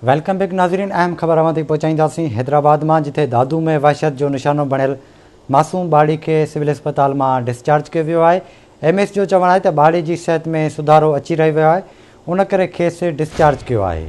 Welcome back ناظرين اهم خبر اوهان تائين پهچائينداسين حيدرآباد مان جتي دادو ۾ وحشت جو نشانو بڻيل معصوم ٻارڙي کي سول اسپتال مان ڊسچارج ڪيو ويو آهي ايم ايس جو چوڻ آهي ته ٻارڙي جي صحت ۾ سڌارو اچي رهي ويو آهي ان ڪري کيس ڊسچارج ڪيو آهي.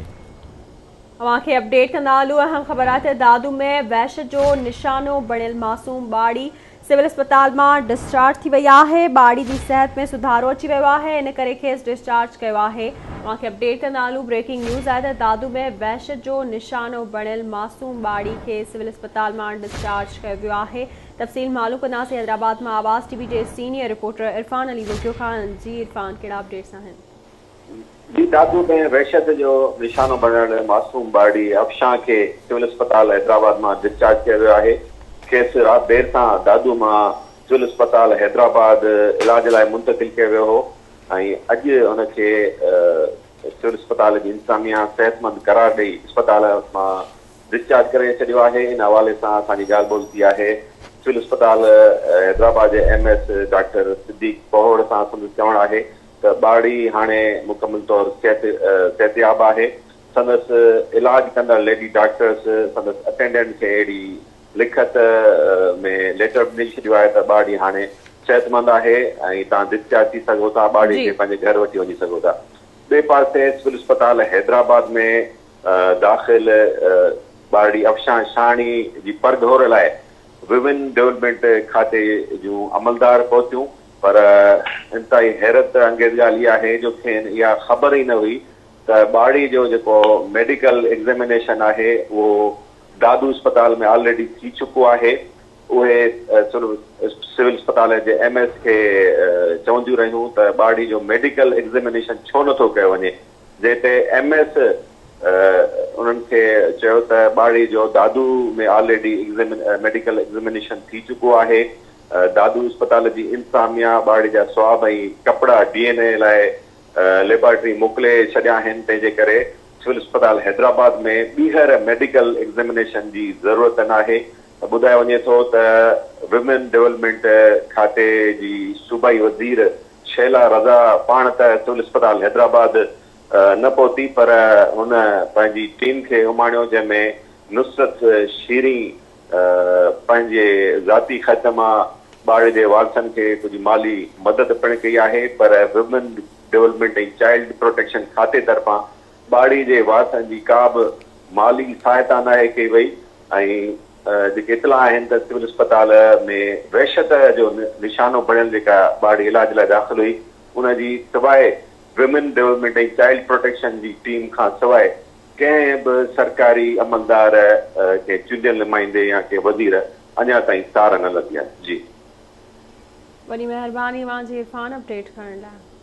اوهان کي اپڊيٽ ڪندا هلون اهم خبر آهي ته دادو ۾ وحشت جو نشانو بڻيل معصوم ٻارڙي سول اسپتال مان ڊسچارج ٿي وئي آهي، ٻارڙي جي صحت ۾ سڌارو اچي ويو آهي ان ڪري کيس ڊسچارج ڪيو آهي، اوهان کي اپڊيٽ ڪندا هلون بريڪنگ نيوز آهي ته دادو ۾ وحشت جو نشانو بڻيل معصوم ٻارڙي کي سول اسپتال مان ڊسچارج ڪيو ويو آهي، تفصيل معلوم ڪنداسين حيدرآباد مان آواز ٽي وي جي سينيئر رپورٽر عرفان علي ٻگهيو کان، جي عرفان ڪهڙا اپڊيٽس آهن. جي دادو ۾ وحشت جو نشانو بڻيل معصوم ٻارڙي افشان کي سول اسپتال حيدرآباد مان ڊسچارج ڪيو ويو آهي، کيس رات دير سان دادو مان سول اسپتال حيدرآباد علاج لاء منتقل ڪيو ويو هو ۽ اڄ ان کي سول اسپتال جي انتظاميا صحتمند قرار ڏئي اسپتال مان ڊسچارج ڪري ڇڏيو آهي، ان حوالي سان اسان جي ڳالهه ٻولهه ٿي آهي سول اسپتال حيدرآباد جي M S doctor Siddique Pahor سان سندس چوڻ آهي ته ٻارڙي هاڻي مڪمل طور صحت صحتياب آهي، سندس علاج ڪندڙ ليڊي ڊاڪٽرس سندس اٽينڊنٽ کي اهڙي لکت ۾ ليٽر به ڏئي ڇڏيو آهي ته ٻارڙي هاڻي صحتمند آهي ۽ توهان ڊسچارج ٿي سگهو ٿا، ٻارڙي کي پنهنجي گهر وٺي وڃي سگهو ٿا. ٻئي پاسي سول اسپتال حيدرآباد ۾ داخل ٻارڙي افشان شاهاڻي جي پرگهور لاء وومين ڊولپمينٽ کاتي جون عملدار پهتيون پر انتهائي حيرت انگيز ڳالهه اها آهي جو کين اها خبر ئي نه هئي ته ٻارڙي جو جيڪو ميڊيڪل ايگزيمينيشن آهي اهو دادو اسپتال ۾ آلريڊي ٿي چڪو آهي. اهي سول اسپتال جي ايم ايس کي چونديون رهيون ته ٻارڙي جو ميڊيڪل ايگزيمينيشن ڇو نه ٿو ڪيو وڃي جنهن تي ايم ايس انهن کي چيو ته ٻارڙي جو دادو ۾ آلريڊي ميڊيڪل ايگزيمينيشن ٿي چڪو آهي. دادو اسپتال جي انتظاميا ٻارڙي جا سواب ۽ ڪپڙا ڊي اين اي لاء ليبارٽري موڪلي ڇڏيا آهن، تنهن جي ڪري سول اسپتال حيدرآباد ۾ ٻيهر ميڊيڪل ايگزيمينيشن جي ضرورت ناهي. ٻڌايو وڃي ٿو ته وومين ڊولپمينٽ کاتي جي صوبائي وزير شيلا رضا پاڻ ته سول اسپتال حيدرآباد نه پهتي پر هن پنهنجي ٽيم کي اماڻيو جنهن ۾ نصرت شيرين پنهنجي ذاتي خرچ مان ٻارڙي جي وارثن کي ڪجهه مالي مدد پڻ ڪئي آهي پر وومين ڊولپمينٽ ۽ چائلڊ پروٽيڪشن کاتي طرفان ٻارڙي جي وارثن جي ڪا به مالي سهائتا ناهي ڪئي وئي ۽ جيڪي اطلاع آهن ته سول اسپتال ۾ وحشت جو نشانو بڻيل جيڪا ٻارڙي علاج لاء داخل هئي ان جي سواء وومين ڊولپمينٽ ۽ چائلڊ پروٽيڪشن جي ٽيم کان سواء ڪنهن به سرڪاري عملدار، ڪنهن چونڊيل نمائندي يا ڪنهن وزير اڃا تائين سار نه لڌي آهي. جي. وڏي مهرباني اوهان جي عرفان اپڊيٽ ڪرڻ لاء.